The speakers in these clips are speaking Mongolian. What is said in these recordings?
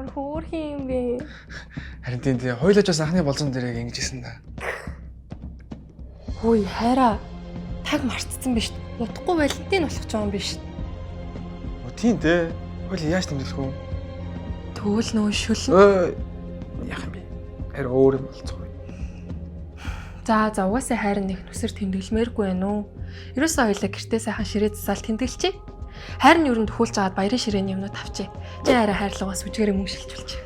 Ямар хөөрхөн юм бэ? Харин тийм тийм хоёулаа ч бас анхны болзон дээр яг ингэж исэн да. Хөөе хайраа. Таг мартцсан биш. Удахгүй Валентин болох ч юм биш. Оо тийм дээ. Хоёулаа яаж тэмдэглэх вэ? Тэгвэл нөө шүлэн. Өө яах юм бэ? Харин өөр юм болцгоо. За за угаасаа хайр нэг нүсэр тэмдэглэмээргүй байх уу? Ерөөсөө хоёлаа гэртээ сайхан ширээ засаал тэмдэглэжээ. Хайр нь ер нь төхүүлж агаад баярын ширээний юмнууд авчээ. Чи хайраа хайрлуугаас үжигээрээ мөнгө шилжүүлчих.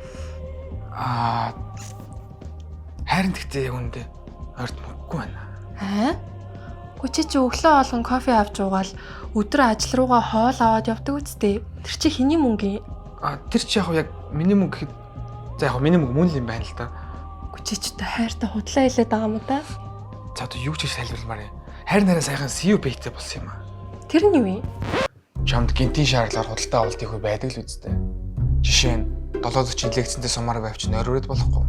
Аа хайрын тэгтээ яг үндэ ойрт мөнгөгүй байна. Аа? Гү чи чи өглөө болгон кофе авч уугаал өдөр ажил руугаа хоол аваад явдаг үсттэй. Тэр чи хэний мөнгө юм? А тэр чи яг яг миний мөнгө гэхэд за яг миний мөнгө мөн л юм байна л да. Гү чи чи та хайртай худлаа хэлээд байгаа юм да? За одоо юу ч гэж тайлбарламаар юм. Харин нараа сайхан CU pay-тэй болсон юм аа. Тэр нь юу юм? Чамд гинтийн шаардлагаар худалдаа авалт хийх үе байдаг л үсттэй. Жишээ нь 7:40 лекцэнтэй сумаар байвч нойр өрөөд болохгүй.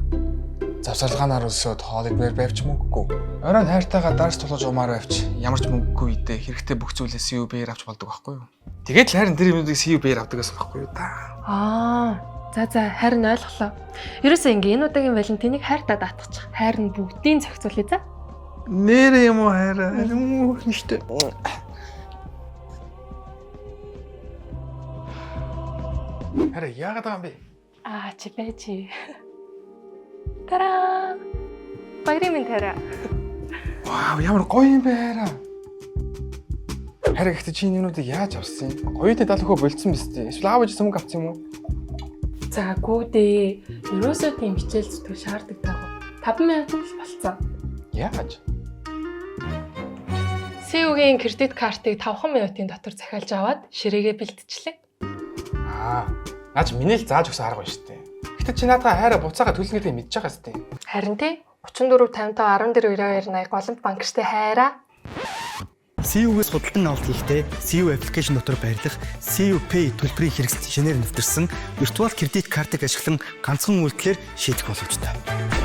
Завсарлагаанаар өсөөд хоол идмээр байвч мөнгөгүй. Оройн хайртайгаа дарс тулгаж умаар байвч ямар ч мөнгөгүй үедээ хэрэгтэй бүх зүйлээ CU pay-ээр авч болдог байхгүй юу? Тэгээд л харин тэр юмнуудыг CU pay-ээр авдаг гэсэн байхгүй юу та. Аа. За за харин ойлголоо. Ерөөсөө ингээ энэ удаагийн Валентиныг хайртаа даатгачих. Хайр нь бүгдийн зохицуулъя за. Нэрээ юм уу хайраа? Харин штэ. Хараа яагаад байгаа юм бэ? Аа чи бэ чи. Тараа. Баярын минь тараа. Вау, ямар гоё юм бэ хайраа. Хараа гэхдээ чи энэ юмнуудыг яаж авсан юм? Гоётой 70 хөө болцсон биз дээ. Эсвэл аав ээж мөнгө авсан юм уу? За гүү дээ. Ерөөсөө тийм хичээл зүтгэл шаарддаг таагүй. 5000 л болцсон. Яаж? CU-гийн кредит картыг 5 минутын дотор захиалж аваад ширээгээ бэлтжлээ. Аа, наа чи миний л зааж өгсөн арга байна шүү дээ. Гэтэ чи наадаа хайраа буцаага төлнө гэдгийг мэдж байгаа сте. Харин тий 34 55 14 92 80 голомт банк штэ хайраа. CU-гээс худалдан авалт хийхдээ CU application дотор байрлах CU Pay төлбөрийн хэрэгсэл шинээр нэвтэрсэн виртуал кредит картыг ашиглан ганцхан үйлдэлээр шийдэх боломжтой.